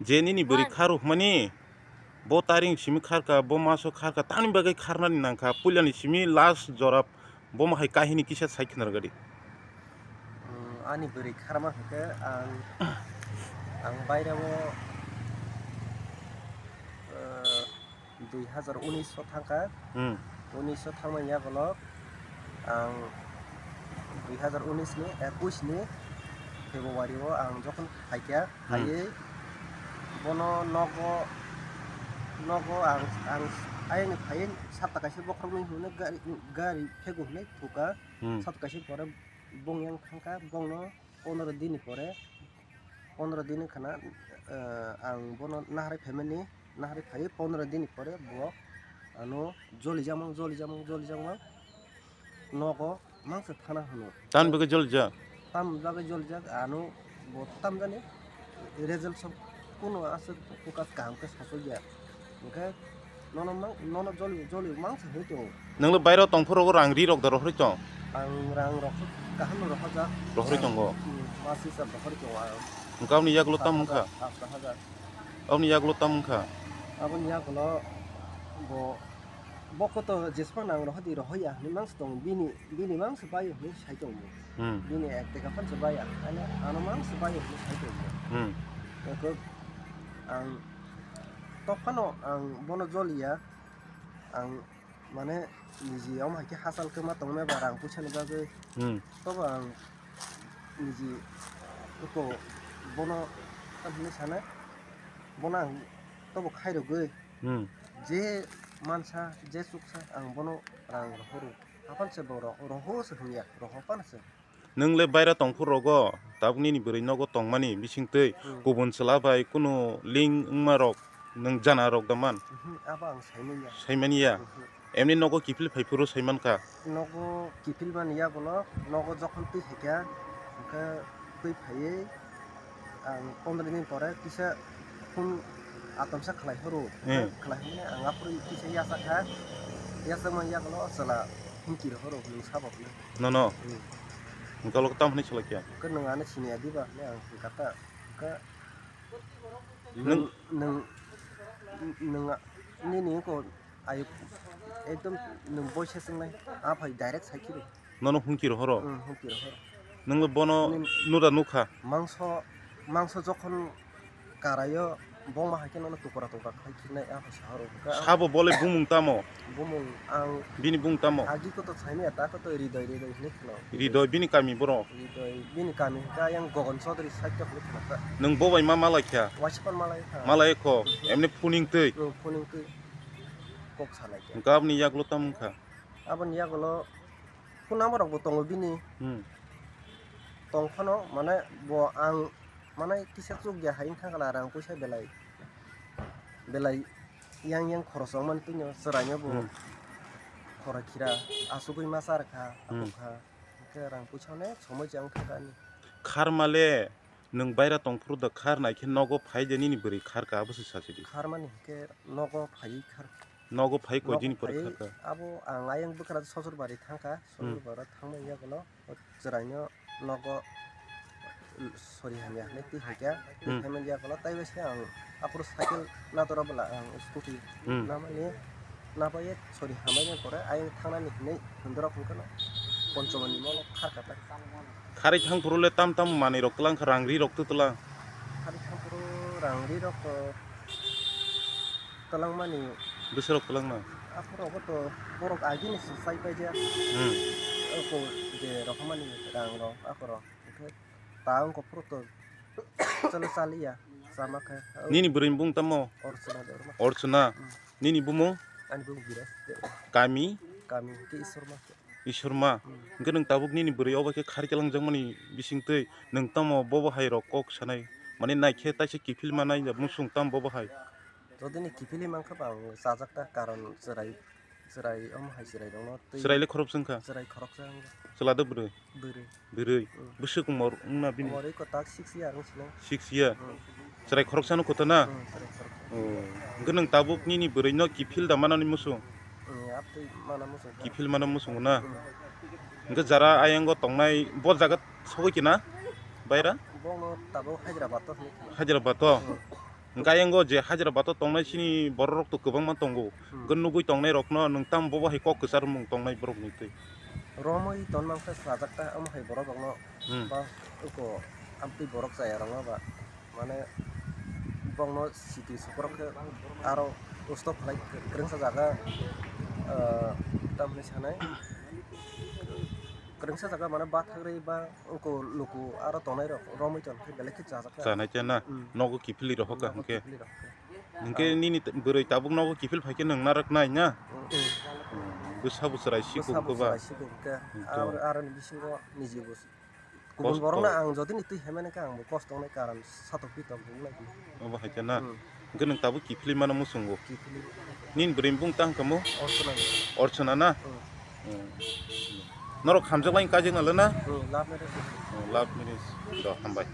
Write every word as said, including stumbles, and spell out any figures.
Je nini bwrwi khar rwkmani, bo taring simi kharka, bo maso kharka, tamni bagwi kharnani nangkha, puilani simi last jora bomo hai kahini kisa sai khna rwgadi. Hmm, ani bwrwi kharma hwnkhe ang, ang bairao, eh, dui hazar unis o thangkha. Hmm. Unis o thangmani yagulo ang dui hazar unis ni, ekush ni February o ang jokhon phaikha, hmm, phaiwi bono nogo, nogo ang, ang ayang phaiwi sapta kaisa bokhorok nwi hwnwi gari, gari phego hwnwi thukha. Hmm. Sapta kaisa pore bong yang thangkha, bongno pondro din ni pore, pondro din wngkha na, eh, ang bono naharwi phaimani, naharwi phaiwi pondro din ni pore bo ano jolijakmang, jolijakmang, jolijakmang nogo mangsa thana hwno. Tamni bagwi jolijak? Tamni bagwi jolijak, ano bo tamjani result sok kuno aswk focus kaham khe sachokya. Hwnkhe nono mang, nono joli, joli mangsa hwnwi tongo. Nwngno bairo tongphuru rang ri rok da rohorwi tong? Ang rang rok kaham rohorjak. Rohorwi tongo? Hmm, mas hisab rohorwi tongo ang. Hwnkhe aboni yagulo tamo wngkha? Saat hajar, aat hajar. Aboni yagulo tamo wngkha? Aboni yagulo bo, bo koto jesphano ang rohordi rohorya hinwi mangsa tongo bini. Bini mang se bai hwnwi sai tongo. Hmm. Bini ek teka phan se bai ang. Ano, ano mang se bai hwnwi sai tongo. Hmm. Eko ang tophano ang bono joliya. Ang mane niji om hai khe hachal khe ma tongmani ba rang puisa ni bagwi. Hmm. Tobo ang niji eko bono hwnwi sana. Bono ang tobo khairogwi. Hmm. Je mansa, je chuksa ang bono rang rohoro. Apan se bo ro-, roho se hwnya, roho pan se. Nwng le baira tongphuru rogo, tabuk nini bwrwi nogo tongmani bisingtwi, hmm, kubun chwla bai kunu link wngma rok nwng jana rok da man? Mhm, abo ang saimanya. Saimanya? Mhm. Emni nogo kiphil phaiphuru saimankha? Nogo kiphil mani yagulo, nogo jokhon twi phaikha, hwnkhe twi phaiwi, ang pondro din pore kisa phone atomsa khlai horo. Hmm. Khlai hwnmani ang aphuru kisa yachakha. Yachakmani yagulo chwla himki rohoro hwnwi sabo hwnwi. Nono? Hmm. Hwnkhe abo tam hwnwi salai kha? Hwnkhe nwng ano siniya diba hwnwi ang hwnkha ta. Hwnkhe nwng, nwng, nwng, nwng nini wngkha ayuk ekdom nwng boise swngnai. Aphai direct sai khiro. Nono hungki rohoro? Hmm, hungki rohoro. Nwngbo bono nini nuda nukha? Mangso, mangso jokhon karaio, bongma hai khe nono tukra tukra khai khiknai, a hai sahoro. Sabo bole bumung tamo? Bumung ang bini bumung tamo? Agi koto saimaya, ta koto Ridoi, Ridoi hinwi kheno. Ridoi, bini kami boro? Ridoi, bini kami hwnkhe ayang Gogon Chaudhary side to hinwi kheno ta. Nwng bo bai ma malai kha? Waisa phano malai kha. Malai kho, emni phuning twi? Hmm, phuning twi kok salai kha. Hwnkhe aboni yagulo tamo wngkha? Aboni yagulo phone number rokbo tongo bini. Hmm. Tong phano, mane, bo ang, mane, kisa chukya hai wngkha kala rang puisa belai, belai yang yang khorok wngmani twino chwraino bo, hmm, khorok khira achugwi ma cha rwkha, hmm, achukha, hwnkhe rang puisa onek somoi se wngkha ani. Kharma le nwng baira tongphuru da khar nai khe nogo phai de nini bwrwi kharka abo se sachidi. Kharmani hwnkhe nogo phaiwi khar. Nogo phai koi dini pore kharka? Abo ang ayang bwkra Sosur bari thangkha, hmm, Sosur bari thangmani yagulo chwraino nogo sori hamya hinwi twi hai kha. Hmm. Twi phaimani yagulo taibo se ang aphuru cycle nadora bwla ang scooty, hmm, namani nabai sori hamya pore ayang thangnani hinwi hindorok hwnkhe no Ponchomani molo kharka ta. Kharwi thangphuru le tam tam manwi rok twlang kha, rang ri rok twi twlang? Kharwi thangphuru rang ri rok to twlangmani. Bwswk rok twlangna? Aphuru obo to borok agini se chai paijak. Hmm. Oko je rohormani rang rok aphuru. Hwnkhe ta wngkha phuru to chalo chaliya, chama khe. Nini bwrwi ni bung tamo? Orchona Debbarma. Orchona. Hmm. Nini bumung? Ani bumung Biraj Debbarma. Kami? Kami hwnkhe Isorma. Isorma. Hmm. Hwnkhe nwng tabuk nini bwrwi obo khe khar khe langjakmani bisingtwi nwng tamo bobo hai rok kok sanai? Mane naikhe taisa kiphil manai musung tamo bobo hai? Jodi ni kiphilwi mankha ba ang chajak ta, karon chwrai, chwrai omo hai chwrai rokno twi. Chwrai le khoroksa wngkha? Chwrai khoroksa wngkha. Chwla do bwrwi? Bwrwi. Bwrwi. Hmm. Bwswk umor wngna bini? Umor iko tak six year wng sino. Six year. Hmm. Chwrai khoroksano kotona? Hmm, chwrai khoroksa. Oh. Hwnkhe nwng tabuk nini bwrwino kiphil da manani musung? Hmm, abtwi mana musung. Kiphil mana musung na? Hmm. Hwnkhe jara ayango tongnai bo jaga sogwi kina? Baira? Bono tabuk Hyderabad to hinwi kina. Hyderabad to? Hmm. Hwnkhe ayang o je hajra bato tongnai chini borok rok to kwbangma tongo. Hmm. Hwnkhe nugwi tongnai rokno nwng tamo bobo hai kok kwchar mung tongnai borok ni twi. Romwi tonmang khe sajak ta, omo hai borok rokno Hmm. ba uko amtwi borok chaya rokno ba mane bongno siti sukrok khe aro usto khlai kwrwngsa jaga, ah, tamni sanai kwrwngsa jaga mane bathagrwi ba uko luku aro tongnai rok romwi ton khe belai khe chajak kha. Chanai chana Hmm. nogo kiphilwi rohor kha Nogo hwnkhe. Kiphilwi rohor kha. Hwnkhe Ah. nini t-, bwrwi tabuk nogo kiphil phai khe nwng narak nai na? Hmm. Hmm. Bwsa bwswrai sikung Bwsa khe ba? Bwswrai sikung khe. Hmm, to. Ar, aroni bisingo niji bwsa. Kubun Kosto. Borokno ang jodi ni twi hemani khe ang bo kosto wngnai karon satok pi tok bung lai. Obo hai khe na? Hmm. Hwnkhe nwng tabuk kiphilwi mano muchungo? Kiphilwi. Nini bwrwi bung tang kamo? Orchana. Orchana na? Hmm. Hmm. Norok hamjak lai kajak na le na? Hmm, love marriage. Hmm, love marriage. Do, hambai.